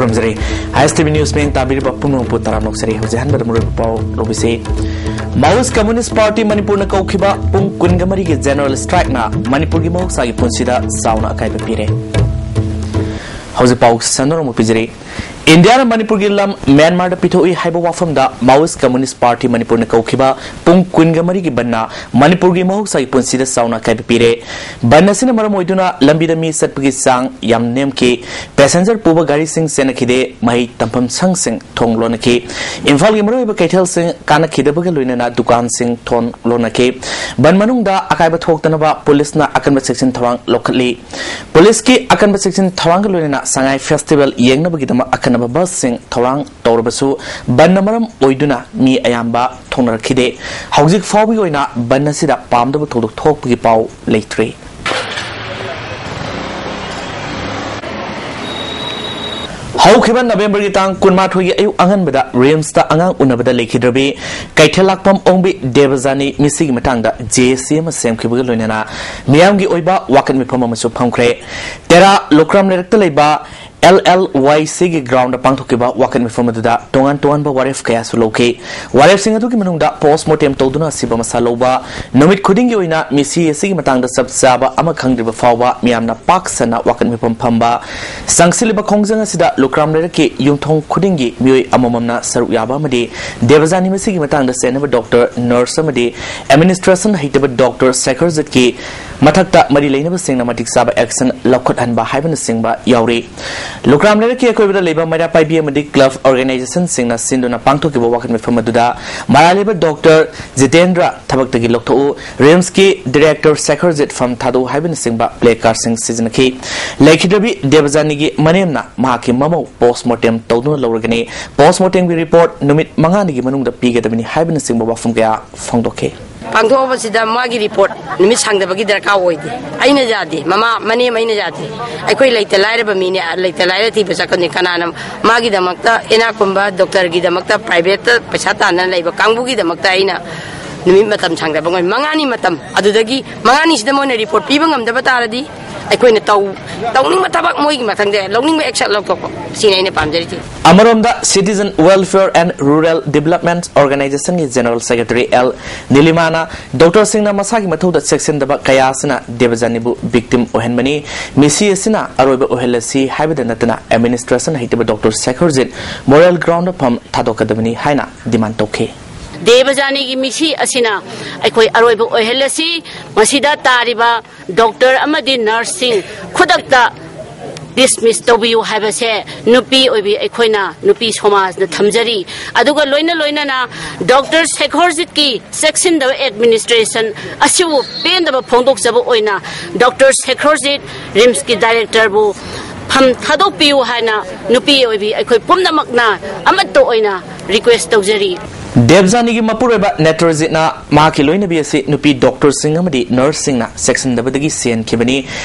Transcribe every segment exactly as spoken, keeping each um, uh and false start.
ꯊꯝꯖꯔꯤ꯫ ꯑꯥꯏ S T V news ꯃꯤꯠꯌꯦꯡ ꯇꯥꯕꯤꯔꯤꯕ ꯄꯨꯝꯅꯃꯛꯄꯨ ꯇꯔꯥꯝꯅ ꯑꯣꯛꯆꯔꯤ꯫ ꯍꯧꯖꯤꯛ ꯑꯍꯥꯟꯕꯗ ꯃꯔꯨꯑꯣꯏꯕ ꯄꯥꯎ ꯂꯧꯕꯤꯁꯤ꯫ ꯃꯥꯋꯣꯏꯁ ꯀꯝꯃ꯭ꯌꯨꯅꯤꯁ ꯄꯥꯔꯇꯤ ꯃꯅꯤꯄꯨꯔꯅ ꯀꯧꯈꯤꯕ ꯄꯨꯡ ꯀꯨꯟꯒ ꯃꯔꯤꯒꯤ ꯖꯦꯅꯔꯦꯜ ꯁ꯭ꯇ꯭ꯔꯥꯏꯛꯅ ꯃꯅꯤꯄꯨꯔꯒꯤ ꯃꯍꯧꯁꯥꯒꯤ ꯄꯨꯟꯁꯤꯗ ꯆꯥꯎꯅ ꯑꯀꯥꯏꯕ ꯄꯤꯔꯦ꯫ ꯍꯧꯖꯤꯛ ꯄꯥꯎ ꯁꯟꯗꯣꯛꯅ ꯑꯃꯨꯛ ꯄꯤꯖꯔꯤ꯫ ꯏꯟꯗꯤꯌꯥꯅ ꯃꯅꯤꯄꯨꯔꯒꯤ ꯂꯝ ꯃ꯭ꯌꯥꯟꯃꯥꯔꯗ ꯄꯤꯊꯣꯛꯏ ꯍꯥꯏꯕ ꯋꯥꯐꯝꯗ ꯃꯥꯋꯣꯏꯁ ꯀꯝꯃ꯭ꯌꯨꯅꯤꯁ ꯄꯥꯔꯇꯤ ꯃꯅꯤꯄꯨꯔꯅ ꯀꯧꯈꯤꯕ ꯄꯨꯡ ꯀꯨꯟꯒ ꯃꯔꯤꯒꯤ ꯕꯟꯅ ꯃꯅꯤꯄꯨꯔꯒꯤ ꯃꯍꯧꯁꯥꯒꯤ ꯄꯨꯟꯁꯤꯗ ꯆꯥꯎꯅ ꯑꯀꯥꯏꯕ ꯄꯤꯔꯦ꯫ ꯕꯟ ꯑꯁꯤꯅ ꯃꯔꯝ ꯑꯣꯏꯗꯨꯅ ꯂꯝꯕꯤꯗ ꯃꯤ ꯆꯠꯄꯒꯤ ꯆꯥꯡ ꯌꯥꯝ ꯅꯦꯝꯈꯤ꯫ ꯄꯦꯁꯦꯟꯖꯔ ꯄꯨꯕ ꯒꯥꯔꯤꯁꯤꯡ ꯆꯦꯟꯅꯈꯤꯗꯦ꯫ ꯃꯍꯩ ꯇꯝꯐꯝ ꯁꯪꯁꯤꯡ ꯊꯣꯡ ꯂꯣꯟꯅꯈꯤ꯫ ꯏꯝꯐꯥꯜꯒꯤ ꯃꯔꯨꯑꯣꯏꯕ ꯀꯩꯊꯦꯜꯁꯤꯡ ꯀꯥꯅꯈꯤꯗꯕꯒ ꯂꯣꯏꯅꯅ ꯗꯨꯀꯥꯟꯁꯤꯡ ꯊꯣꯡ ꯂꯣꯟꯅꯈꯤ꯫ ꯕꯟ ꯃꯅꯨꯡꯗ ꯑꯀꯥꯏꯕ ꯊꯣꯛꯇꯅꯕ ꯄꯨꯂꯤꯁꯅ ꯑꯀꯟꯕ ꯆꯦꯛꯁꯤꯟ ꯊꯧꯔꯥꯡ ꯂꯧꯈꯠꯂꯤ꯫ ꯄꯨꯂꯤꯁꯀꯤ ꯑꯀꯟꯕ ꯆꯦꯛꯁꯤꯟ ꯊꯧꯔꯥꯡꯒ ꯂꯣꯏꯅꯅ ꯁꯉꯥꯏ ꯐꯦꯁꯇꯤꯚꯦꯜ ꯌꯦꯡꯅꯕꯒꯤꯗꯃꯛ ꯑꯀꯟꯕ ꯕꯁꯁꯤꯡ ꯊꯧꯔꯥꯡ ꯇꯧꯔꯕꯁꯨ, ꯕꯟꯅ ꯃꯔꯝ ꯑꯣꯏꯗꯨꯅ ꯃꯤ ꯑꯌꯥꯝꯕ ꯊꯣꯡꯅꯔꯛꯈꯤꯗꯦ꯫ ꯍꯧꯖꯤꯛ ꯐꯥꯎꯕꯒꯤ ꯑꯣꯏꯅ ꯕꯟ ꯑꯁꯤꯗ ꯄꯥꯝꯗꯕ ꯊꯧꯗꯣꯛ ꯊꯣꯛꯄꯒꯤ ꯄꯥꯎ ꯂꯩꯇ꯭ꯔꯤ꯫ ꯍꯧꯈꯤꯕ ꯅꯕꯦꯝꯕꯔꯒꯤ ꯇꯥꯡ ꯀꯨꯟꯃꯥꯊꯣꯏꯒꯤ ꯑꯌꯨꯛ ꯑꯉꯟꯕꯗ ꯔꯤꯝꯁꯇ ꯑꯉꯥꯡ ꯎꯅꯕꯗ ꯂꯩꯈꯤꯗ꯭ꯔꯕꯤ ꯀꯩꯊꯦꯜ ꯂꯥꯛꯄꯝ ꯑꯣꯡꯕꯤ ꯗꯦꯕꯖꯥꯅꯤ ꯃꯤꯁꯤꯒꯤ ꯃꯇꯥꯡꯗ ꯖꯦ ꯑꯦꯁ ꯁꯤ ꯑꯃ ꯁꯦꯝꯈꯤꯕꯒ ꯂꯣꯏꯅꯅ ꯃꯤꯌꯥꯝꯒꯤ ꯑꯣꯏꯕ ꯋꯥꯀꯠ ꯃꯤꯐꯝ ꯑꯃꯁꯨ ꯐꯝꯈ꯭ꯔꯦ꯫ ꯇꯦꯔꯥ ꯂꯨꯀ꯭ꯔꯥꯝ ꯂꯩꯔꯛꯇ ꯂꯩꯕ ꯑꯦꯜ ꯑꯦꯜ ꯋꯥꯏ ꯁꯤꯒꯤ ꯒ꯭ꯔꯥꯎꯟꯗ ꯄꯥꯡꯊꯣꯛꯈꯤꯕ ꯋꯥꯀꯠ ꯃꯤꯐꯝ ꯑꯗꯨꯗ ꯇꯣꯉꯥꯟ ꯇꯣꯉꯥꯟꯕ ꯋꯥꯔꯦꯞ ꯀꯌꯥꯁꯨ ꯂꯧꯈꯤ꯫ ꯋꯥꯔꯦꯞꯁꯤꯡ ꯑꯗꯨꯒꯤ ꯃꯅꯨꯡꯗ ꯄꯣꯁꯃꯣꯔꯇꯦꯝ ꯇꯧꯗꯨꯅ ꯑꯁꯤꯕ ꯃꯁꯥ ꯂꯧꯕ, ꯅꯨꯃꯤꯠ ꯈꯨꯗꯤꯡꯒꯤ ꯑꯣꯏꯅ ꯃꯤꯁꯤ ꯑꯁꯤꯒꯤ ꯃꯇꯥꯡꯗ ꯆꯞ ꯆꯥꯕ ꯑꯃ ꯈꯪꯗ꯭ꯔꯤꯕ ꯐꯥꯎꯕ ꯃꯤꯌꯥꯝꯅ ꯄꯥꯛ ꯁꯟꯅ ꯋꯥꯀꯠ ꯃꯤꯐꯝ ꯐꯝꯕ, ꯆꯪꯁꯤꯜꯂꯤꯕ ꯈꯣꯡꯖꯪ ꯑꯁꯤꯗ ꯂꯨꯀ꯭ꯔꯥꯝ ꯂꯩꯔꯛꯀꯤ ꯌꯨꯝꯊꯣꯡ ꯈꯨꯗꯤꯡꯒꯤ ꯃꯤꯑꯣꯏ ꯑꯃꯃꯝꯅ ꯁꯔꯨꯛ ꯌꯥꯕ ꯑꯃꯗꯤ ꯗꯦꯕꯖꯥꯅꯤ ꯃꯁꯤꯒꯤ ꯃꯇꯥꯡꯗ ꯆꯦꯟꯅꯕ ꯗꯣꯛꯇꯔ, ꯅꯔꯁ ꯑꯃꯗꯤ ꯑꯦꯗꯃꯤꯅꯤꯁꯇ꯭ꯔꯦꯁꯟ ꯍꯩꯇꯕ ꯗꯣꯛꯇꯔ ꯁꯦꯈꯔꯖꯤꯠꯀꯤ ꯃꯊꯛꯇ ꯃꯔꯤ ꯂꯩꯅꯕꯁꯤꯡꯅ ꯃꯇꯤꯛ ꯆꯥꯕ ꯑꯦꯛꯁꯟ ꯂꯧꯈꯠꯍꯟꯕ ꯍꯥꯏꯕꯅꯆꯤꯡꯕ ꯌꯥꯎꯔꯤ꯫ ꯂꯨꯀ꯭ꯔꯥꯝ ꯂꯩꯔꯛꯀꯤ ꯑꯀꯣꯏꯕꯗ ꯂꯩꯕ ꯃꯩꯔꯥ ꯄꯥꯏꯕꯤ ꯑꯃꯗꯤ ꯀ꯭ꯂꯕ ꯑꯣꯔꯒꯅꯥꯏꯖꯦꯁꯟꯁꯤꯡꯅ ꯁꯤꯟꯗꯨꯅ ꯄꯥꯡꯊꯣꯛꯈꯤꯕ ꯋꯥꯀꯠ ꯃꯤꯐꯝ ꯑꯗꯨꯗ ꯃꯔꯥꯜ ꯂꯩꯕ ꯗꯣꯛꯇꯔ ꯖꯤꯇꯦꯟꯗ꯭ꯔ ꯊꯕꯛꯇꯒꯤ ꯂꯧꯊꯣꯛꯎ, ꯔꯤꯝꯁꯀꯤ ꯗꯤꯔꯦꯛꯇꯔ ꯁꯦꯈꯔꯖꯤꯠ ꯐꯝ ꯊꯥꯗꯣꯛꯎ ꯍꯥꯏꯕꯅꯆꯤꯡꯕ ꯄ꯭ꯂꯦ ꯀꯥꯔꯗꯁꯤꯡ ꯁꯤꯖꯤꯟꯅꯈꯤ꯫ ꯂꯩꯈꯤꯗ꯭ꯔꯕꯤ ꯗꯦꯕꯖꯥꯅꯤꯒꯤ ꯃꯅꯦꯝꯅ ꯃꯍꯥꯛꯀꯤ ꯃꯃꯧ ꯄꯣꯁꯃꯣꯔꯇꯦꯝ ꯇꯧꯗꯨꯅ ꯂꯧꯔꯒꯅꯤ꯫ ꯄꯣꯁꯃꯣꯔꯇꯦꯝꯒꯤ ꯔꯤꯄꯣꯔꯠ ꯅꯨꯃꯤꯠ ꯃꯉꯥꯅꯤꯒꯤ ꯃꯅꯨꯡꯗ ꯄꯤꯒꯗꯕꯅꯤ ꯍꯥꯏꯕꯅꯆꯤꯡꯕ ꯋꯥꯐꯝ ꯀꯌꯥ ꯐꯣꯡꯗꯣꯛꯈꯤ꯫ ꯄꯥꯡꯊꯣꯛꯑꯕꯁꯤꯗ ꯃꯥꯒꯤ ꯔꯤꯄꯣꯔꯠ ꯅꯨꯃꯤꯠ ꯁꯥꯡꯗꯕꯒꯤ ꯗꯔꯀꯥꯔ ꯑꯣꯏꯗꯦ꯫ ꯑꯩꯅ ꯌꯥꯗꯦ, ꯃꯃꯥ, ꯃꯅꯦꯝ ꯑꯩꯅ ꯌꯥꯗꯦ꯫ ꯑꯩꯈꯣꯏ ꯂꯩꯇ ꯂꯥꯏꯔꯕ ꯃꯤꯅꯦ, ꯂꯩꯇ ꯂꯥꯏꯔ ꯊꯤꯕ ꯆꯠꯀꯅꯤ꯫ ꯀꯅꯥꯅ ꯃꯥꯒꯤꯗꯃꯛꯇ, ꯏꯅꯥꯛ ꯈꯨꯟꯕ ꯗꯣꯛꯇꯔꯒꯤꯗꯃꯛꯇ, ꯄ꯭ꯔꯥꯏꯚꯦꯠꯇ ꯄꯩꯁꯥ ꯇꯥꯟꯅ ꯂꯩꯕ ꯀꯥꯡꯕꯨꯒꯤꯗꯃꯛꯇ ꯑꯩꯅ ꯅꯨꯃꯤꯠ ꯃꯇꯝ ꯁꯥꯡꯗꯕ ꯉꯝꯃꯤ꯫ ꯃꯉꯥꯅꯤ ꯃꯇꯝ, ꯑꯗꯨꯗꯒꯤ ꯃꯉꯥꯅꯤꯁꯤꯗ ꯃꯣꯏꯅ ꯔꯤꯄꯣꯔꯠ ꯄꯤꯕ ꯉꯝꯗꯕ ꯇꯥꯔꯗꯤ, ꯑꯩꯈꯣꯏꯅ ꯇꯧ ꯇꯧꯅꯤꯡꯕ ꯊꯕꯛ ꯃꯣꯏꯒꯤ ꯃꯊꯪꯗ ꯂꯧꯅꯤꯡꯕ action ꯂꯧꯊꯣꯛꯄ, ꯁꯤꯅꯤ ꯑꯩꯅ ꯄꯥꯝꯖꯔꯤꯁꯦ꯫ ꯑꯃꯔꯣꯝꯗ, Citizen Welfare and Rural Development Organization ꯒꯤ General Secretary ꯑꯦꯜ ꯅꯤꯂꯤꯃꯥꯅ ꯗꯣꯛꯇꯔꯁꯤꯡꯅ ꯃꯁꯥꯒꯤ ꯃꯊꯧꯗ ꯆꯦꯛꯁꯤꯟꯗꯕ ꯀꯌꯥ ꯑꯁꯤꯅ ꯗꯦꯕꯖꯥꯅꯤꯕꯨ victim ꯑꯣꯏꯍꯟꯕꯅꯤ꯫ ꯃꯤꯁꯤ ꯑꯁꯤꯅ ꯑꯔꯣꯏꯕ ꯑꯣꯏꯍꯜꯂꯁꯤ ꯍꯥꯏꯕꯗ ꯅꯠꯇꯅ, administration ꯍꯩꯇꯕ ꯗꯣꯛꯇꯔ ꯁꯦꯈꯔꯖꯤꯠ moral ground ꯗ ꯐꯝ ꯊꯥꯗꯣꯛꯀꯗꯕꯅꯤ ꯍꯥꯏꯅ demand ꯇꯧꯈꯤ꯫ ꯗꯦꯕꯖꯥꯅꯤꯒꯤ ꯃꯤꯁꯤ ꯑꯁꯤꯅ ꯑꯩꯈꯣꯏ ꯑꯔꯣꯏꯕ ꯑꯣꯏꯍꯜꯂꯁꯤ꯫ ꯃꯁꯤꯗ ꯇꯥꯔꯤꯕ ꯗꯣꯛꯇꯔ ꯑꯃꯗꯤ ꯅꯔꯁꯁꯤꯡ ꯈꯨꯗꯛꯇ dismiss ꯇꯧꯕꯤꯌꯨ ꯍꯥꯏꯕꯁꯦ ꯅꯨꯄꯤ ꯑꯣꯏꯕꯤ ꯑꯩꯈꯣꯏꯅ, ꯅꯨꯄꯤ ꯁꯃꯥꯖꯅ ꯊꯝꯖꯔꯤ꯫ ꯑꯗꯨꯒ ꯂꯣꯏꯅ ꯂꯣꯏꯅꯅ ꯗꯣꯛꯇꯔ ꯁꯦꯈꯣꯔꯖꯤꯠꯀꯤ ꯆꯦꯛꯁꯤꯟꯗꯕ administration ꯑꯁꯤꯕꯨ ꯄꯦꯟꯗꯕ ꯐꯣꯡꯗꯣꯛꯆꯕ ꯑꯣꯏꯅ ꯗꯣꯛꯇꯔ ꯁꯦꯈꯣꯔꯖꯤꯠ RIMSꯀꯤ directorꯕꯨ ꯐꯝ ꯊꯥꯗꯣꯛꯄꯤꯌꯨ ꯍꯥꯏꯅ ꯅꯨꯄꯤ ꯑꯣꯏꯕꯤ ꯑꯩꯈꯣꯏ ꯄꯨꯝꯅꯃꯛꯅ ꯑꯃꯠꯇ ꯑꯣꯏꯅ request ꯇꯧꯖꯔꯤ꯫ ꯗꯦꯕꯖꯥꯅꯤꯒꯤ ꯃꯄꯨꯔꯣꯏꯕ ꯅꯦꯇ꯭ꯔꯖꯤꯠꯅ ꯃꯍꯥꯛꯀꯤ ꯂꯣꯏꯅꯕꯤ ꯑꯁꯤ ꯅꯨꯄꯤ ꯗꯣꯛꯇꯔꯁꯤꯡ ꯑꯃꯗꯤ ꯅꯔꯁꯁꯤꯡꯅ ꯆꯦꯛꯁꯤꯟꯗꯕꯗꯒꯤ ꯁꯤꯍꯟꯈꯤꯕꯅꯤ꯫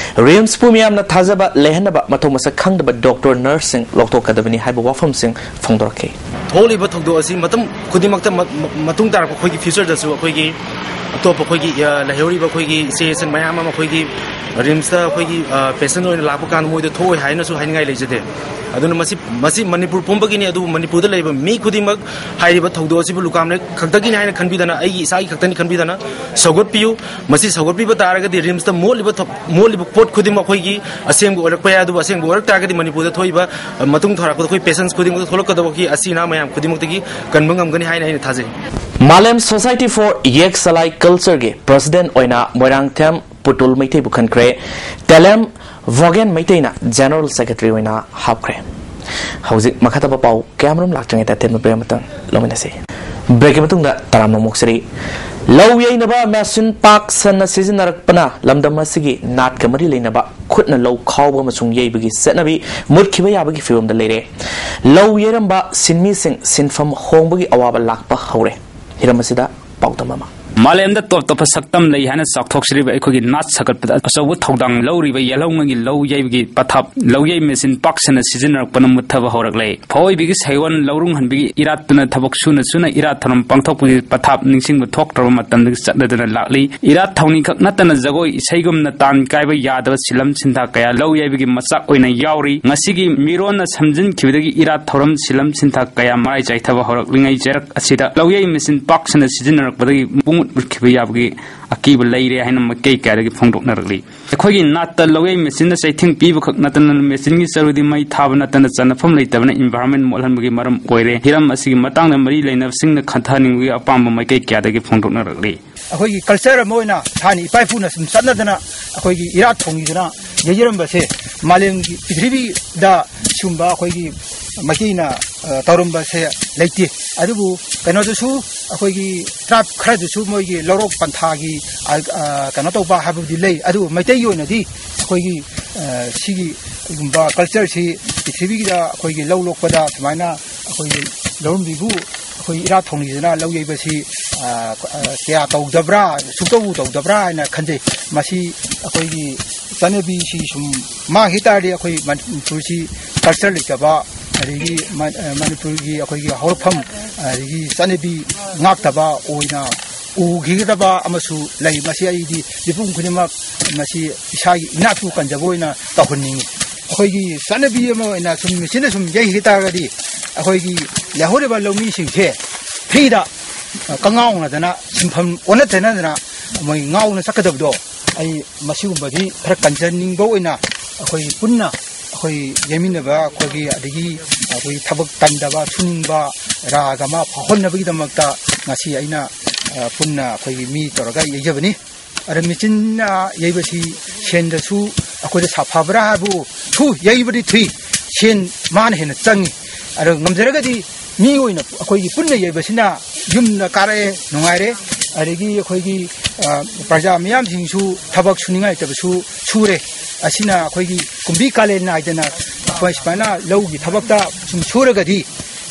RIMSꯄꯨ ꯃꯤꯌꯥꯝꯅ ꯊꯥꯖꯕ ꯂꯩꯍꯟꯅꯕ ꯃꯊꯧ ꯃꯁꯛ ꯈꯪꯗꯕ ꯗꯣꯛꯇꯔ ꯅꯔꯁꯁꯤꯡ ꯂꯧꯊꯣꯛꯀꯗꯕꯅꯤ ꯍꯥꯏꯕ ꯋꯥꯐꯝꯁꯤꯡ ꯐꯣꯡꯗꯣꯔꯛꯈꯤ꯫ ꯊꯣꯛꯂꯤꯕ ꯊꯧꯗꯣꯛ ꯑꯁꯤ ꯃꯇꯝ ꯈꯨꯗꯤꯡꯃꯛꯇ ꯃ-, ꯃ-, ꯃꯇꯨꯡ ꯇꯥꯔꯛꯄ ꯑꯩꯈꯣꯏꯒꯤ futureꯗꯁꯨ ꯑꯩꯈꯣꯏꯒꯤ ꯑꯇꯣꯞꯄ ꯑꯩꯈꯣꯏꯒꯤ, ꯑ, ꯂꯩꯍꯧꯔꯤꯕ ꯑꯩꯈꯣꯏꯒꯤ ꯏꯆꯦ ꯏꯆꯟ ꯃꯌꯥꯝ ꯑꯃ ꯑꯩꯈꯣꯏꯒꯤ RIMSꯇ ꯑꯩꯈꯣꯏꯒꯤ, ꯑ, patient ꯑꯣꯏꯅ ꯂꯥꯛꯄ ꯀꯥꯟꯗ ꯃꯣꯏꯗ ꯊꯣꯛꯑꯣꯏ ꯍꯥꯏꯅꯁꯨ ꯍꯥꯏꯅꯤꯡꯉꯥꯏ ꯂꯩꯖꯗꯦ꯫ ꯑꯗꯨꯅ ꯃꯁꯤ, ꯃꯁꯤ ꯃꯅꯤꯄꯨꯔ ꯄꯨꯝꯕꯒꯤꯅꯤ, ꯑꯗꯨꯕꯨ ꯃꯅꯤꯄꯨꯔꯗ ꯂꯩꯕ ꯃꯤ ꯈꯨꯗꯤꯡꯃꯛ ꯍꯥꯏꯔꯤꯕ ꯊꯧꯗꯣꯛ ꯑꯁꯤꯕꯨ ꯂꯨꯀꯥꯝꯂꯩ ꯈꯛꯇꯒꯤꯅꯤ ꯍꯥꯏꯅ ꯈꯟꯕꯤꯗꯅ, ꯑꯩꯒꯤ ꯏꯁꯥꯒꯤ ꯈꯛꯇꯅꯤ ꯈꯟꯕꯤꯗꯅ ꯁꯧꯒꯠꯄꯤꯌꯨ꯫ ꯃꯁꯤ ꯁꯧꯒꯠꯄꯤꯕ ꯇꯥꯔꯒꯗꯤ RIMSꯇ ꯃꯣꯠꯂꯤꯕ ꯊ-, ꯃꯣꯠꯂꯤꯕ ꯄꯣꯠ ꯈꯨꯗꯤꯡꯃꯛ ꯑꯩꯈꯣꯏꯒꯤ ꯑꯁꯦꯡꯕ ꯑꯣꯏꯔꯛꯄ ꯌꯥꯏ, ꯑꯗꯨꯕꯨ ꯑꯁꯦꯡꯕ ꯑꯣꯏꯔꯛ ꯇꯥꯔꯒꯗꯤ ꯃꯅꯤꯄꯨꯔꯗ ꯊꯣꯛꯏꯕ, ꯑ, ꯃꯇꯨꯡ ꯊꯥꯔꯛꯄꯗ ꯑꯩꯈꯣꯏ patients ꯈꯨꯗꯤꯡꯃꯛꯇ ꯊꯣꯛꯂꯛꯀꯗꯕ ꯑꯩꯈꯣꯏꯒꯤ ꯑꯁꯤ ꯑꯅꯥ ꯃꯌꯥꯝ ꯈꯨꯗꯤꯡꯃꯛꯇꯒꯤ ꯀꯟꯕ ꯉꯝꯒꯅꯤ ꯍꯥꯏꯅ ꯑꯩꯅ ꯊꯥꯖꯩ꯫ ꯃꯥꯂꯦꯝ Society for ꯌꯦꯛ ꯁꯂꯥꯏ Cultureꯒꯤ president ꯑꯣꯏꯅ ꯃꯣꯏꯔꯥꯡꯊꯦꯝ ꯄꯨꯇꯨꯜ ꯃꯩꯇꯩꯕꯨ ꯈꯟꯈ꯭ꯔꯦ꯫ ꯇꯦꯂꯦꯝ ꯚꯣꯒꯦꯟ ꯃꯩꯇꯩꯅ General Secretary ꯑꯣꯏꯅ ꯍꯥꯞꯈ꯭ꯔꯦ꯫ ꯍꯧꯖꯤꯛ ꯃꯈꯥ ꯇꯥꯕ ꯄꯥꯎ ꯀꯌꯥꯃꯔꯨꯝ ꯂꯥꯛꯇ꯭ꯔꯤꯉꯩꯗ ꯑꯊꯦꯟꯕ break ꯑꯃꯇꯪ ꯂꯧꯃꯤꯟꯅꯁꯤ꯫ Breakꯀꯤ ꯃꯇꯨꯡꯗ ꯇꯔꯥꯝꯅ ꯑꯣꯛꯆꯔꯤ꯫ ꯂꯧ ꯌꯩꯅꯕ machine ꯄꯥꯛ ꯁꯟꯅ ꯁꯤꯖꯤꯟꯅꯔꯛꯄꯅ ꯂꯝꯗꯝ ꯑꯁꯤꯒꯤ ꯅꯥꯠꯀ ꯃꯔꯤ ꯂꯩꯅꯕ ꯈꯨꯠꯅ ꯂꯧ ꯈꯥꯎꯕ ꯑꯃꯁꯨꯡ ꯌꯩꯕꯒꯤ ꯆꯠꯅꯕꯤ ꯃꯨꯠꯈꯤꯕ ꯌꯥꯕꯒꯤ ꯐꯤꯕꯝꯗ ꯂꯩꯔꯦ꯫ ꯂꯧ ꯌꯩꯔꯝꯕ ꯁꯤꯟꯃꯤꯁꯤꯡ ꯁꯤꯟꯐꯝ ꯍꯣꯡꯕꯒꯤ ꯑꯋꯥꯕ ꯂꯥꯛꯄ ꯍꯧꯔꯦ꯫ ꯍꯤꯔꯝ ꯑꯁꯤꯗ ꯄꯥꯎꯗꯝ ꯑꯃ꯫ ꯃꯥꯂꯦꯝꯗ ꯇꯣꯞ ꯇꯣꯞꯄ ꯁꯛꯇꯝ ꯂꯩ ꯍꯥꯏꯅ ꯆꯥꯎꯊꯣꯛꯆꯔꯤꯕ ꯑꯩꯈꯣꯏꯒꯤ ꯅꯥꯠ ꯁꯥꯒꯠꯄꯗ ꯑꯆꯧꯕ ꯊꯧꯗꯥꯡ ꯂꯧꯔꯤꯕ ꯌꯦꯜꯍꯧꯉꯒꯤ ꯂꯧ ꯌꯩꯕꯒꯤ ꯄꯊꯥꯞ ꯂꯧꯌꯩ ꯃꯦꯆꯤꯟ ꯄꯥꯛ ꯁꯟꯅ ꯁꯤꯖꯤꯟꯅꯔꯛꯄꯅ ꯃꯨꯠꯊꯕ ꯍꯧꯔꯛꯂꯦ꯫ ꯐꯧꯑꯣꯏꯕꯤꯒꯤ ꯁꯩꯑꯣꯟ ꯂꯧꯔꯨꯡꯍꯟꯕꯤꯒꯤ ꯏꯔꯥꯠꯇꯨꯅ ꯊꯕꯛ ꯁꯨꯅ ꯁꯨꯅ ꯏꯔꯥꯠ ꯊꯧꯔꯝ ꯄꯥꯡꯊꯣꯛꯄꯒꯤ ꯄꯊꯥꯞ ꯅꯤꯡꯁꯤꯡꯕ ꯊꯣꯛꯇ꯭ꯔꯕ ꯃꯇꯝꯗꯒꯤ ꯆꯠꯅꯗꯨꯅ ꯂꯥꯛꯂꯤ꯫ ꯏꯔꯥꯠ ꯊꯧꯅꯤ ꯈꯛ ꯅꯠꯇꯅ ꯖꯒꯣꯏ ꯏꯁꯩꯒꯨꯝꯅ ꯇꯥꯟ ꯀꯥꯏꯕ ꯌꯥꯗꯕ ꯁꯤꯂꯝ ꯁꯤꯟꯊꯥ ꯀꯌꯥ ꯂꯧ ꯌꯩꯕꯒꯤ ꯃꯆꯥꯛ ꯑꯣꯏꯅ ꯌꯥꯎꯔꯤ꯫ ꯉꯁꯤꯒꯤ ꯃꯤꯔꯣꯟꯅ ꯁꯝꯖꯤꯟꯈꯤꯕꯗꯒꯤ ꯏꯔꯥꯠ ꯊꯧꯔꯝ ꯁꯤꯂꯝ ꯁꯤꯟꯊꯥ ꯀꯌꯥ ꯃꯔꯥꯏ ꯆꯥꯏꯊꯕ ꯍꯧꯔꯛꯂꯤꯉꯩ ꯆꯩꯔꯛ ꯑꯁꯤꯗ ꯂꯧꯌꯩ ꯃꯦꯆꯤꯟ ꯄꯥꯛ ꯁꯟꯅ ꯁꯤꯖꯤꯟꯅꯔꯛꯄꯗꯒꯤ ꯄꯨꯡꯃꯨꯠ ꯃꯨꯠꯈꯤꯕ ꯌꯥꯕꯒꯤ ꯑꯀꯤꯕ ꯂꯩꯔꯦ ꯍꯥꯏꯅ ꯃꯥꯏꯀꯩ ꯀꯌꯥꯗꯒꯤ ꯐꯣꯡꯗꯣꯛꯅꯔꯛꯂꯤ꯫ ꯑꯩꯈꯣꯏꯒꯤ ꯅꯥꯠꯇ ꯂꯧꯌꯩ ꯃꯦꯆꯤꯟꯅ ꯆꯩꯊꯦꯡ ꯄꯤꯕ ꯈꯛ ꯅꯠꯇꯅ ꯃꯦꯆꯤꯟꯒꯤ ꯆꯔꯨꯗꯤ ꯃꯩ ꯊꯥꯕ ꯅꯠꯇꯅ ꯆꯟꯅꯐꯝ ꯂꯩꯇꯕꯅ environment ꯃꯣꯠꯍꯟꯕꯒꯤ ꯃꯔꯝ ꯑꯣꯏꯔꯦ꯫ ꯍꯤꯔꯝ ꯑꯁꯤꯒꯤ ꯃꯇꯥꯡꯗ ꯃꯔꯤ ꯂꯩꯅꯕꯁꯤꯡꯅ ꯈꯟꯊꯍꯟꯅꯤꯡꯕꯒꯤ ꯑꯄꯥꯝꯕ ꯃꯥꯏꯀꯩ ꯀꯌꯥꯗꯒꯤ ꯐꯣꯡꯗꯣꯛꯅꯔꯛꯂꯤ꯫ ꯑꯩꯈꯣꯏꯒꯤ culture ꯑꯃ ꯑꯣꯏꯅ ꯊꯥꯏꯅ ꯏꯄꯥ ꯏꯄꯨꯅ ꯁꯨꯝ ꯆꯠꯅꯗꯅ ꯑꯩꯈꯣꯏꯒꯤ ꯏꯔꯥꯠ ꯊꯧꯅꯤꯗꯅ ꯌꯩꯖꯔꯝꯕꯁꯦ ꯃꯥꯂꯦꯝꯒꯤ ꯄ꯭ꯔꯤꯊꯤꯕꯤꯗ ꯁꯤꯒꯨꯝꯕ ꯑꯩꯈꯣꯏꯒꯤ ꯃꯩꯇꯩꯅ, ꯑ, ꯇꯧꯔꯝꯕꯁꯦ ꯂꯩꯇꯦ꯫ ꯑꯗꯨꯕꯨ ꯀꯩꯅꯣꯗꯁꯨ ꯑꯩꯈꯣꯏꯒꯤ tribe ꯈꯔꯗꯁꯨ ꯃꯣꯏꯒꯤ ꯂꯧꯔꯣꯛ ꯄꯟꯊꯥꯒꯤ, ꯑ, ꯑ, ꯀꯩꯅꯣ ꯇꯧꯕ ꯍꯥꯏꯕꯕꯨꯗꯤ ꯂꯩ꯫ ꯑꯗꯨꯕꯨ ꯃꯩꯇꯩꯒꯤ ꯑꯣꯏꯅꯗꯤ ꯑꯩꯈꯣꯏꯒꯤ, ꯑ, ꯁꯤꯒꯤ ꯀꯩꯒꯨꯝꯕ culture ꯁꯤ ꯄ꯭ꯔꯤꯊꯤꯕꯤꯗ ꯑꯩꯈꯣꯏꯒꯤ ꯂꯧ ꯂꯣꯛꯄꯗ ꯁꯨꯃꯥꯏꯅ ꯑꯩꯈꯣꯏꯒꯤ ꯂꯧꯔꯝꯕꯤꯕꯨ ꯑꯩꯈꯣꯏ ꯏꯔꯥꯠ ꯊꯧꯅꯤꯗꯅ ꯂꯧ ꯌꯩꯕꯁꯤ, ꯑ, ꯑ, ꯀꯌꯥ ꯇꯧꯗꯕ꯭ꯔꯥ, ꯁꯨꯡꯇꯧꯕꯨ ꯇꯧꯗꯕ꯭ꯔꯥ ꯍꯥꯏꯅ ꯈꯟꯖꯩ꯫ ꯃꯁꯤ ꯑꯩꯈꯣꯏꯒꯤ ꯆꯠꯅꯕꯤꯁꯤ ꯁꯨꯝ ꯃꯥꯡꯈꯤ ꯇꯥꯔꯗꯤ ꯑꯩꯈꯣꯏ ꯃꯅꯤꯄꯨꯔꯁꯤ culture ꯂꯩꯇꯕ, ꯑꯗꯒꯤ ꯃ-, ꯑ, ꯃꯅꯤꯄꯨꯔꯒꯤ ꯑꯩꯈꯣꯏꯒꯤ ꯍꯧꯔꯛꯐꯝ, ꯑꯗꯒꯤ ꯆꯠꯅꯕꯤ ꯉꯥꯛꯇꯕ ꯑꯣꯏꯅ ꯎꯈꯤꯒꯗꯕ ꯑꯃꯁꯨ ꯂꯩ꯫ ꯃꯁꯤ ꯑꯩꯗꯤ ꯃꯤꯄꯨꯝ ꯈꯨꯗꯤꯡꯃꯛ ꯃꯁꯤ ꯏꯁꯥꯒꯤ ꯏꯅꯥꯠꯄꯨ ꯀꯟꯖꯕ ꯑꯣꯏꯅ ꯇꯧꯍꯟꯅꯤꯡꯉꯤ꯫ ꯑꯩꯈꯣꯏꯒꯤ ꯆꯠꯅꯕꯤ ꯑꯃ ꯑꯣꯏꯅ ꯁꯨꯝ ꯃꯦꯆꯤꯟꯅ ꯁꯨꯝ ꯌꯩꯈꯤ ꯇꯥꯔꯒꯗꯤ ꯑꯩꯈꯣꯏꯒꯤ ꯂꯩꯍꯧꯔꯤꯕ ꯂꯧꯃꯤꯁꯤꯡꯁꯦ freeꯗ, ꯑ, ꯀꯉꯥꯎꯅꯗꯅ ꯁꯤꯟꯐꯝ ꯑꯣꯟꯅ ꯇꯩꯅꯗꯅ ꯃꯣꯏ ꯉꯥꯎꯅ ꯆꯠꯀꯗꯕꯗꯣ ꯑꯩ ꯃꯁꯤꯒꯨꯝꯕꯗꯤ ꯈꯔ ꯀꯟꯖꯅꯤꯡꯕ ꯑꯣꯏꯅ ꯑꯩꯈꯣꯏ ꯄꯨꯟꯅ ꯑꯩꯈꯣꯏ ꯌꯩꯃꯤꯟꯅꯕ ꯑꯩꯈꯣꯏꯒꯤ ꯑꯗꯒꯤ ꯑꯩꯈꯣꯏ ꯊꯕꯛ ꯇꯟꯗꯕ ꯁꯨꯅꯤꯡꯕ ꯔꯥꯒ ꯑꯃ ꯐꯥꯎꯍꯟꯅꯕꯒꯤꯗꯃꯛꯇ ꯉꯁꯤ ꯑꯩꯅ, ꯑ, ꯄꯨꯟꯅ ꯑꯩꯈꯣꯏꯒꯤ ꯃꯤ ꯇꯧꯔꯒ ꯌꯩꯖꯕꯅꯤ꯫ ꯑꯗ ꯃꯦꯆꯤꯟꯅ ꯌꯩꯕꯁꯤ ꯁꯦꯟꯗꯁꯨ ꯑꯩꯈꯣꯏꯗ ꯁꯥꯐꯕ꯭ꯔꯥ ꯍꯥꯏꯕꯨ ꯊꯨ ꯌꯩꯕꯗꯤ ꯊꯨꯏ, ꯁꯦꯟ ꯃꯥꯅ ꯍꯦꯟꯅ ꯆꯪꯉꯤ꯫ ꯑꯗꯣ ꯉꯝꯖꯔꯒꯗꯤ ꯃꯤ ꯑꯣꯏꯅ ꯑꯩꯈꯣꯏꯒꯤ ꯄꯨꯟꯅ ꯌꯩꯕꯁꯤꯅ ꯌꯨꯝꯗ ꯀꯥꯔꯛꯑꯦ, ꯅꯨꯡꯉꯥꯏꯔꯦ꯫ ꯑꯗꯒꯤ ꯑꯩꯈꯣꯏꯒꯤ, ꯑ, ꯄ꯭ꯔꯖꯥ ꯃꯤꯌꯥꯝꯁꯤꯡꯁꯨ ꯊꯕꯛ ꯁꯨꯅꯤꯡꯉꯥꯏ ꯂꯩꯇꯕꯁꯨ ꯁꯨꯔꯦ꯫ ꯑꯁꯤꯅ ꯑꯩꯈꯣꯏꯒꯤ ꯀꯨꯝꯕꯤ ꯀꯥꯂꯦꯟ ꯅꯥꯏꯗꯅ ꯑꯩꯈꯣꯏ ꯁꯨꯃꯥꯏꯅ ꯂꯧꯒꯤ ꯊꯕꯛꯇ ꯁꯨꯝ ꯁꯨꯔꯒꯗꯤ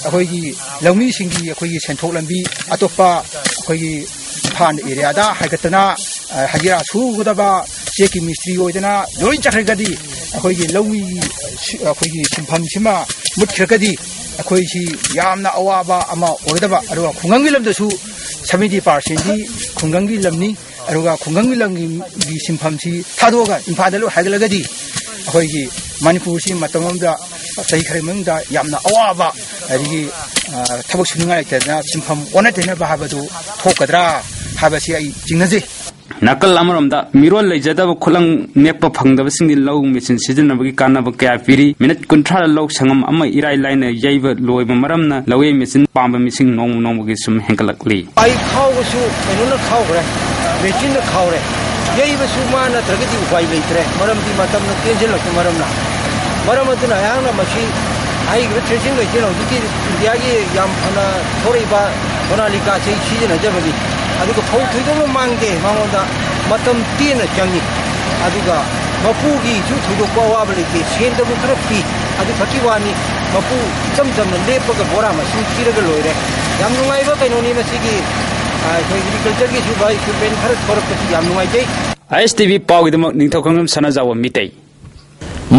ꯑꯩꯈꯣꯏꯒꯤ ꯂꯧꯃꯤꯁꯤꯡꯒꯤ ꯑꯩꯈꯣꯏꯒꯤ ꯁꯦꯟꯊꯣꯛ ꯂꯝꯕꯤ ꯑꯇꯣꯞꯄ ꯑꯩꯈꯣꯏꯒꯤ ꯏꯝꯐꯥꯜ ꯑꯦꯔꯤꯌꯥꯗ ꯍꯥꯏꯒꯠꯇꯅ, ꯑ, ꯍꯖꯤꯔꯥ ꯁꯨꯒꯗꯕ ꯆꯦꯛꯀꯤ ꯃꯤꯁꯇ꯭ꯔꯤ ꯑꯣꯏꯗꯅ ꯂꯣꯏ ꯆꯠꯈ꯭ꯔꯒꯗꯤ, ꯑꯩꯈꯣꯏꯒꯤ ꯂꯧꯃꯤꯒꯤ ꯁꯤ-, ꯑꯩꯈꯣꯏꯒꯤ ꯁꯤꯟꯐꯝꯁꯤꯃ ꯃꯨꯠꯈ꯭ꯔꯒꯗꯤ, ꯑꯩꯈꯣꯏꯁꯤ ꯌꯥꯝꯅ ꯑꯋꯥꯕ ꯑꯃ ꯑꯣꯏꯒꯗꯕ꯫ ꯑꯗꯨꯒ ꯈꯨꯡꯒꯪꯒꯤ ꯂꯝꯗꯁꯨ ꯁꯚꯦꯟꯇꯤ ꯄꯥꯔꯁꯦꯟꯗꯤ ꯈꯨꯡꯒꯪꯒꯤ ꯂꯝꯅꯤ꯫ ꯑꯗꯨꯒ ꯈꯨꯡꯒꯪꯒꯤ ꯂꯝꯒꯤ, ꯒꯤ ꯁꯤꯟꯐꯝꯁꯤ ꯊꯥꯗꯣꯛꯑꯒ ꯏꯝꯐꯥꯜꯗ ꯂꯣꯏ ꯍꯥꯏꯒꯠꯂꯒꯗꯤ, ꯑꯩꯈꯣꯏꯒꯤ ꯃꯅꯤꯄꯨꯔꯁꯤ ꯃꯇꯝ ꯑꯃꯗ, ꯆꯍꯤ ꯈꯔꯒꯤ ꯃꯅꯨꯡꯗ ꯌꯥꯝꯅ ꯑꯋꯥꯕ, ꯑꯗꯒꯤ, ꯑ, ꯊꯕꯛ ꯁꯨꯅꯤꯡꯉꯥꯏ ꯂꯩꯇꯗꯅ ꯁꯤꯟꯐꯝ ꯑꯣꯟꯅ ꯇꯩꯅꯕ ꯍꯥꯏꯕꯗꯨ ꯊꯣꯛꯀꯗ꯭ꯔꯥ ꯍꯥꯏꯕꯁꯤ ꯑꯩ ꯆꯤꯡꯅꯖꯩ꯫ ꯅꯥꯀꯜ ꯑꯃꯔꯣꯝꯗ, ꯃꯤꯔꯣꯜ ꯂꯩꯖꯗꯕ ꯈꯨꯠꯂꯪ ꯅꯦꯛꯄ ꯐꯪꯗꯕꯁꯤꯡꯗꯤ ꯂꯧ ꯃꯦꯆꯤꯟ ꯁꯤꯖꯤꯟꯅꯕꯒꯤ ꯀꯥꯟꯅꯕ ꯀꯌꯥ ꯄꯤꯔꯤ꯫ ꯃꯤꯅꯠ ꯀꯨꯟꯊ꯭ꯔꯥꯗ ꯂꯧ ꯁꯪꯒꯝ ꯑꯃ ꯏꯔꯥꯏ ꯂꯥꯏꯅ ꯌꯩꯕ ꯂꯣꯏꯕ ꯃꯔꯝꯅ ꯂꯧꯌꯩ ꯃꯦꯆꯤꯟ ꯄꯥꯝꯕ ꯃꯤꯁꯤꯡ ꯅꯣꯡꯃ ꯅꯣꯡꯃꯒꯤ ꯁꯨꯝ ꯍꯦꯟꯒꯠꯂꯛꯂꯤ꯫ ꯑꯩ ꯈꯥꯎꯕꯁꯨ ꯀꯩꯅꯣꯅ ꯈꯥꯎꯈ꯭ꯔꯦ, ꯃꯦꯆꯤꯟꯅ ꯈꯥꯎꯔꯦ꯫ ꯌꯩꯕꯁꯨ ꯃꯥ ꯅꯠꯇ꯭ꯔꯒꯗꯤ ꯎꯄꯥꯏ ꯂꯩꯇ꯭ꯔꯦ, ꯃꯔꯝꯗꯤ ꯃꯇꯝꯅ ꯇꯦꯟꯁꯤꯜꯂꯛꯄ ꯃꯔꯝꯅ꯫ ꯃꯔꯝ ꯑꯗꯨꯅ ꯑꯩꯍꯥꯛꯅ ꯃꯁꯤ ꯍꯥꯏꯔꯤꯕ ꯊ꯭ꯔꯦꯁꯤꯡ ꯃꯦꯆꯤꯟ ꯍꯧꯖꯤꯛꯀꯤ ꯏꯟꯗꯤꯌꯥꯒꯤ ꯌꯥꯝ ꯐꯅ ꯊꯣꯔꯛꯏꯕ ꯁꯣꯅꯥꯂꯤꯀꯥꯁꯤ ꯁꯤꯖꯤꯟꯅꯖꯕꯅꯤ꯫ ꯑꯗꯨꯒ ꯐꯧ ꯊꯣꯏꯗꯣꯛꯅ ꯃꯥꯡꯗꯦ, ꯃꯉꯣꯟꯗ ꯃꯇꯝ ꯇꯦꯟꯅ ꯆꯪꯉꯤ꯫ ꯑꯗꯨꯒ ꯃꯄꯨꯒꯤꯁꯨ ꯊꯣꯏꯗꯣꯛꯄ ꯑꯋꯥꯕ ꯂꯩꯇꯦ, ꯁꯦꯟꯗꯕꯨ ꯈꯔ ꯄꯤ, ꯑꯗꯨ ꯈꯛꯀꯤ ꯋꯥꯅꯤ꯫ ꯃꯄꯨ ꯏꯆꯝ ꯆꯝꯅ ꯂꯦꯞꯄꯒ ꯕꯣꯔꯥ ꯃꯁꯤꯡ ꯄꯤꯔꯒ ꯂꯣꯏꯔꯦ꯫ ꯌꯥꯝ ꯅꯨꯡꯉꯥꯏꯕ ꯀꯩꯅꯣꯅꯤ ꯃꯁꯤꯒꯤ, ꯑ, ꯑꯩꯈꯣꯏ ꯑꯦꯒ꯭ꯔꯤꯀꯜꯆꯔꯒꯤꯁꯨ ꯚꯥꯏ ꯏꯀ꯭ꯋꯤꯞꯃꯦꯟ ꯈꯔ ꯊꯣꯔꯛꯄꯁꯤ ꯌꯥꯝ ꯅꯨꯡꯉꯥꯏꯖꯩ꯫ ꯑꯥꯏ ꯑꯦꯁ ꯇꯤ ꯚꯤ ꯄꯥꯎꯒꯤꯗꯃꯛ Ningthoukhongjam Sanajaoba Meitei.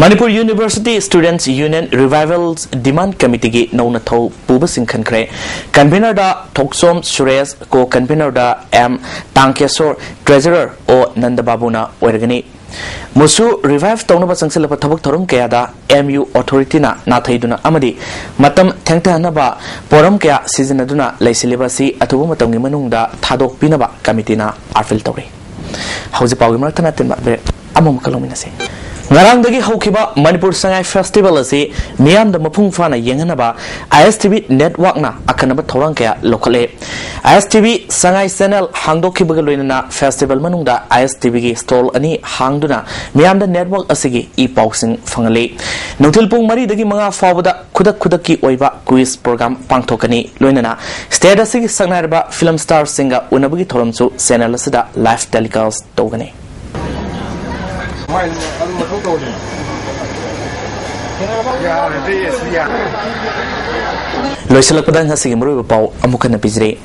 Manipur university students union revival demand ꯀꯃꯤꯇꯤꯒꯤ ꯅꯧꯅ ꯊꯧ ꯄꯨꯕꯁꯤꯡ ꯈꯟꯈ꯭ꯔꯦ꯫ ꯀꯟꯚꯤꯅꯔꯗ ꯊꯣꯛꯆꯣꯝ ꯁꯨꯔꯦꯁ, ꯀꯣ ꯀꯟꯚꯤꯅꯔꯗ ꯑꯦꯝ ꯇꯥꯡꯀꯦꯁꯣꯔ, ꯇ꯭ꯔꯦꯖꯔꯔ ꯑꯣ ꯅꯟꯗꯕꯥꯕꯨꯅ ꯑꯣꯏꯔꯒꯅꯤ꯫ ꯃꯨꯁꯨ ꯔꯤꯚꯥꯏꯚ ꯇꯧꯅꯕ ꯆꯪꯁꯤꯜꯂꯕ ꯊꯕꯛ ꯊꯧꯔꯝ ꯀꯌꯥꯗ ꯑꯦꯝ ꯌꯨ ꯑꯣꯊꯣꯔꯤꯇꯤꯅ ꯅꯥꯊꯩꯗꯨꯅ ꯑꯃꯗꯤ ꯃꯇꯝ ꯊꯦꯡꯊꯍꯟꯅꯕ ꯄꯣꯔꯝ ꯀꯌꯥ ꯁꯤꯖꯤꯟꯅꯗꯨꯅ ꯂꯩꯁꯤꯜꯂꯤꯕ ꯑꯁꯤ ꯑꯊꯨꯕ ꯃꯇꯝꯒꯤ ꯃꯅꯨꯡꯗ ꯊꯥꯗꯣꯛꯄꯤꯅꯕ ꯀꯃꯤꯇꯤꯅ ꯑꯥꯄꯤꯜ ꯇꯧꯔꯤ꯫ ꯍꯧꯖꯤꯛ ꯄꯥꯎꯒꯤ ꯃꯔꯛ ꯊꯠꯅ ꯇꯤꯟꯕ ꯕ꯭ꯔꯦꯛ ꯑꯃꯃꯨꯛꯀ ꯂꯧꯃꯤꯟꯅꯁꯤ꯫ ꯉꯔꯥꯡꯗꯒꯤ ꯍꯧꯈꯤꯕ ꯃꯅꯤꯄꯨꯔ ꯁꯉꯥꯏ ꯐꯦꯁꯇꯤꯚꯦꯜ ꯑꯁꯤ ꯃꯤꯌꯥꯝꯗ ꯃꯄꯨꯡ ꯐꯥꯅ ꯌꯦꯡꯍꯟꯅꯕ ꯑꯥꯏ ꯑꯦꯁ ꯇꯤ ꯚꯤ ꯅꯦꯠꯋꯥꯛꯅ ꯑꯈꯟꯅꯕ ꯊꯧꯔꯥꯡ ꯀꯌꯥ ꯂꯧꯈꯠꯂꯦ꯫ ꯑꯥꯏ ꯑꯦꯁ ꯇꯤ ꯚꯤ ꯁꯉꯥꯏ ꯆꯦꯅꯦꯜ ꯍꯥꯡꯗꯣꯛꯈꯤꯕꯒ ꯂꯣꯏꯅꯅ ꯐꯦꯁꯇꯤꯚꯦꯜ ꯃꯅꯨꯡꯗ ꯑꯥꯏ ꯑꯦꯁ ꯇꯤ ꯚꯤꯒꯤ ꯁ꯭ꯇꯣꯜ ꯑꯅꯤ ꯍꯥꯡꯗꯨꯅ ꯃꯤꯌꯥꯝꯗ ꯅꯦꯠꯋꯥꯛ ꯑꯁꯤꯒꯤ ꯏ ꯄꯥꯎꯁꯤꯡ ꯐꯪꯍꯜꯂꯤ꯫ ꯅꯨꯡꯊꯤꯜ ꯄꯨꯡ ꯃꯔꯤꯗꯒꯤ ꯃꯉꯥ ꯐꯥꯎꯕꯗ ꯈꯨꯗꯛ ꯈꯨꯗꯛꯀꯤ ꯑꯣꯏꯕ ꯀ꯭ꯋꯤꯖ ꯄ꯭ꯔꯣꯒ꯭ꯔꯥꯝ ꯄꯥꯡꯊꯣꯛꯀꯅꯤ꯫ ꯂꯣꯏꯅꯅ ꯁ꯭ꯇꯦꯠ ꯑꯁꯤꯒꯤ ꯁꯛꯅꯥꯏꯔꯕ ꯐꯤꯂꯝ ꯁ꯭ꯇꯥꯔꯁꯤꯡꯒ ꯎꯅꯕꯒꯤ ꯊꯧꯔꯝꯁꯨ ꯆꯦꯅꯦꯜ ꯑꯁꯤꯗ ꯂꯥꯏꯚ ꯇꯦꯂꯤꯀꯥꯁ ꯇꯧꯒꯅꯤ꯫ ꯂꯣꯏꯁꯤꯜꯂꯛꯄꯗ ꯉꯁꯤꯒꯤ ꯃꯔꯨꯑꯣꯏꯕ ꯄꯥꯎ ꯑꯃꯨꯛ ꯍꯟꯅ ꯄꯤꯖꯔꯤ꯫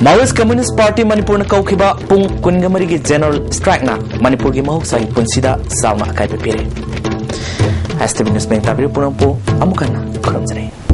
Maoist Communist Party ꯃꯅꯤꯄꯨꯔꯅ ꯀꯧꯈꯤꯕ ꯄꯨꯡ ꯀꯨꯟꯒ ꯃꯔꯤꯒꯤ general strikeꯅ ꯃꯅꯤꯄꯨꯔꯒꯤ ꯃꯍꯧꯁꯥꯒꯤ ꯄꯨꯟꯁꯤꯗ ꯆꯥꯎꯅ ꯑꯀꯥꯏꯕ ꯄꯤꯔꯦ꯫ ꯑꯦꯁ ꯇꯤ ꯚꯤ News ꯃꯌꯦꯛ ꯇꯥꯕꯤꯔꯤꯕ ꯄꯨꯝꯅꯃꯛꯄꯨ ꯑꯃꯨꯛ ꯍꯟꯅ ꯈꯨꯔꯨꯝꯖꯔꯤ꯫